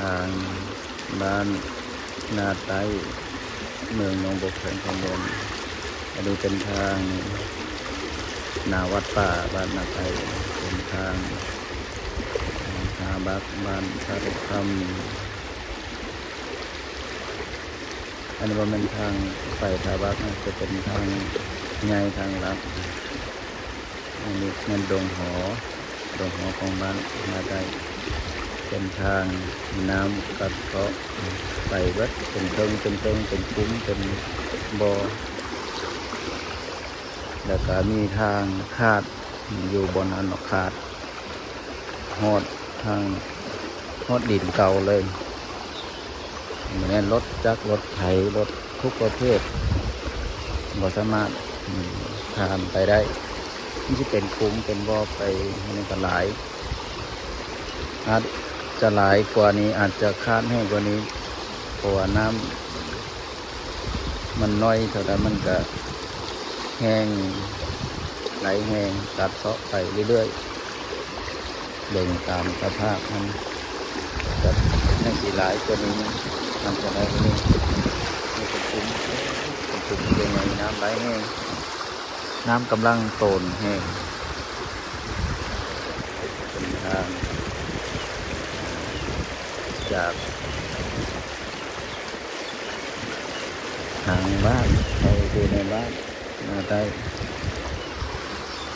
ທາງບ້ານນາໃຕ້ ເມືອງໜອງບົກ ແຂວງຄຳມ່ວນ. ອັນນີ້ເປັນທາງໜ້າວັດປ່າບ້ານນາໃຕ້, ເປັນທາງ ອ່າ ທ່າບັກ ບ້ານທ່າທຸກຄຳ. ອັນນີ້ບໍ່ແມ່ນທາງໄປທ່າບັກນະ, ຈະເປັນທາງໃຫຍ່ທາງລັດ. ອັນນີ້ແມ່ນດົງຫໍ, ດົງຫໍຂອງບ້ານນາໃຕ້. ເປັນທາງນ້ຳກັດເຊາະໄປເບິດ, ເປັນເທິງ ເປັນເທິງ ເປັນຂຸມ ເປັນບໍ່. ແລ້ວກະມີທາງຄາດຢູ່ບ່ອນຫັ້ນເນາະ, ຄາດຮອດທາງ ຮອດດິນເກົ່າເລີຍ. ແມ່ນລົດຈັກ ລົດໄຖ ລົດທຸກປະເພດບໍ່ສາມາດ ອາ ຂ້າມໄປໄດ້. ມັນຊິເປັນຂຸມເປັນບໍ່ໄປ, ມັນກະຫຼາຍ, ອາດຈະຫຼາຍກວ່ານີ້, ອາດຈະຄາດແຮງກວ່ານີ້, ເພາະວ່ານ້ຳ ມັນໜ້ອຍເທົ່າໃດມັນກະແຮງ, ໄຫຼແຮງ ກັດເຊາະໄປເລື້ອຍໆ. ເບິ່ງຕາມສະພາບມັນ, ແຕ່ຍັງຊິຫຼາຍກວ່ານີ້, ມັນຈະໄດ້ກວ່ານີ້. ມັນເປັນຂຸມ, ເປັນຂຸມໃຫຍ່, ນ້ຳໄຫຼແຮງ, ນ້ຳກຳລັງໂຕນແຮງ. ເປັນທາງຈາກ ທາງບ້ານເຂົ້າຢູ່ໃນບ້ານນາໃຕ້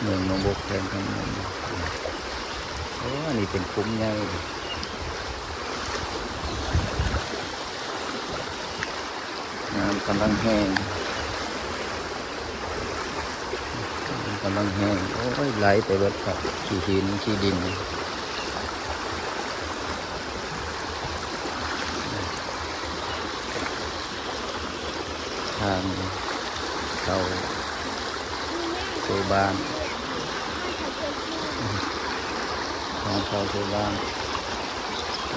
ເມືອງໜອງບົກ ແຂວງຄຳມ່ວນ. ໂອ້ ອັນນີ້ເປັນຂຸມໃຫຍ່, ນ້ຳກຳລັງແຮງ, ກຳລັງແຮງ. ໂອ້ຍ ໄຫຼໄປເບິດຄັບ ຂີ້ຫີນ ຂີ້ດິນ. ທາງເຂົ້າສູ່ບ້ານ, ທາງເຂົ້າສູ່ບ້ານ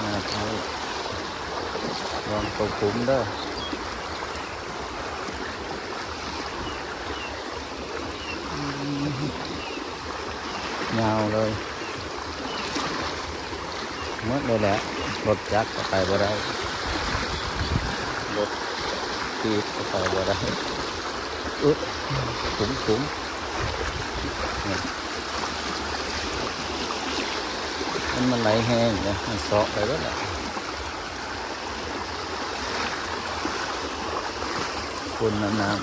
ນາໃຕ້. ລະວັງຕົກຂຸມເດີ. ຍາວເລີຍ ໝົດເລີຍແຫຼະ, ລົດຈັກກະໄປບໍ່ໄດ້, ລົດຖີບກະໄປບໍ່ໄດ້. ອຶບ ຂຸມ ຂຸມ ນີ້ ມັນ ມັນໄຫຼແຮງເດ້, ມັນເຊາະໄປເບິດແລ້ວ. ຝຸ່ນນຳນ້ຳ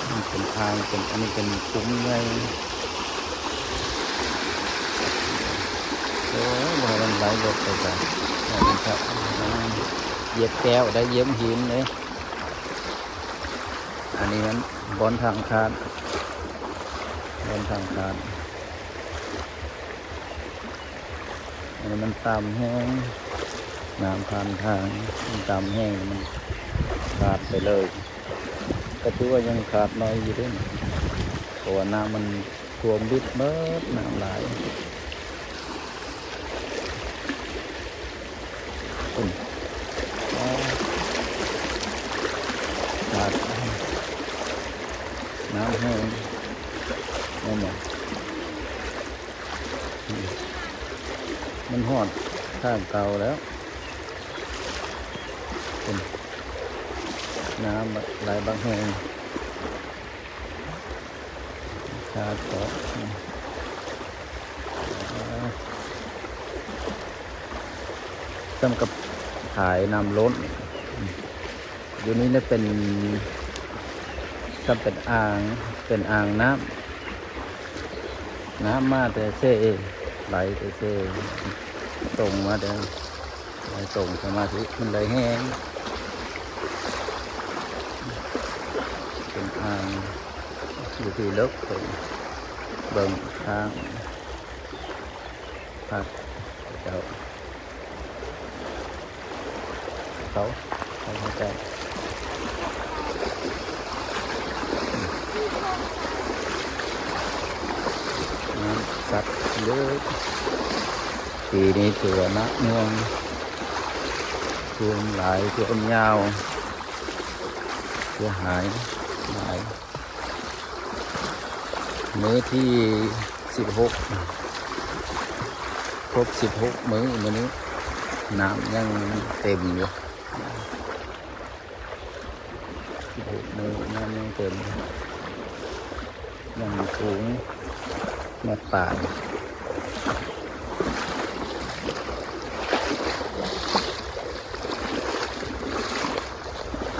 ມັນເປັນອ່າງ ເປັນ ອັນນີ້ເປັນຂຸມໃຫຍ່. ໂອ້ຍ ບໍ່ໃຫ້ມັນໄຫຼລົດໄປຊະ, ໃຫ້ມັນ ຢຽບແກ້ວໄດ້ ຢຽບຫີນເດ້. ອັນນີ້ມັນບ່ອນທາງຄາດ, ບ່ອນທາງຄາດ. ອັນນີ້ມັນຕ່ຳແຮງ, ນ້ຳຜ່ານທາງ ມັນຕ່ຳແຮງ ມັນຂາດໄປເລີຍ. ກະຖືວ່າຍັງຂາດໜ້ອຍຢູ່ເດ້, ເພາະວ່ານ້ຳມັນຖ້ວມມິດເບີດ, ນ້ຳຫຼາຍ. ອືມ ຂາດ ນ້ຳແຮງ ແມ່ນບໍ່? ມັນຮອດທາງເກົ່າແລ້ວ. ເປັນນ້ຳໄຫຼບັກແຮງ, ຂາດເກາະ ສ່ຳກັບຝາຍນ້ຳລົ້ນ. ຢູ່ນີ້ແຫຼະເປັນ ສ່ຳເປັນອ່າງ ເປັນອ່າງນ້ຳ, ນ້ຳມາແຕ່ເຊ ໄຫຼແຕ່ເຊ ຕົງມາແຕ່ ໄຫຼຕົງເຂົ້າມາທີ່ ມັນໄຫຼແຮງ. ເປັນອ່າງຢູ່ທີ່ເລິກ ເບິ່ງທາງ ພະເຈົ້າ ເຂົາ ເຂົາເຈົ້າ ນ້ຳສັກເລີຍ. ປີນີ້ຖືວ່າໜັກໜ່ວງ, ຖ້ວມຫຼາຍ ຖ້ວມຍາວ, ເສຍຫາຍຫຼາຍ. ມື້ທີສິບຫົກ ຄົບສິບຫົກມື້ມື້ນີ້, ນ້ຳຍັງເຕັມຢູ່ ສິບຫົກມື້ ນ້ຳຍັງເຕັມ ຍັງສູງ ແມັດປາຍ.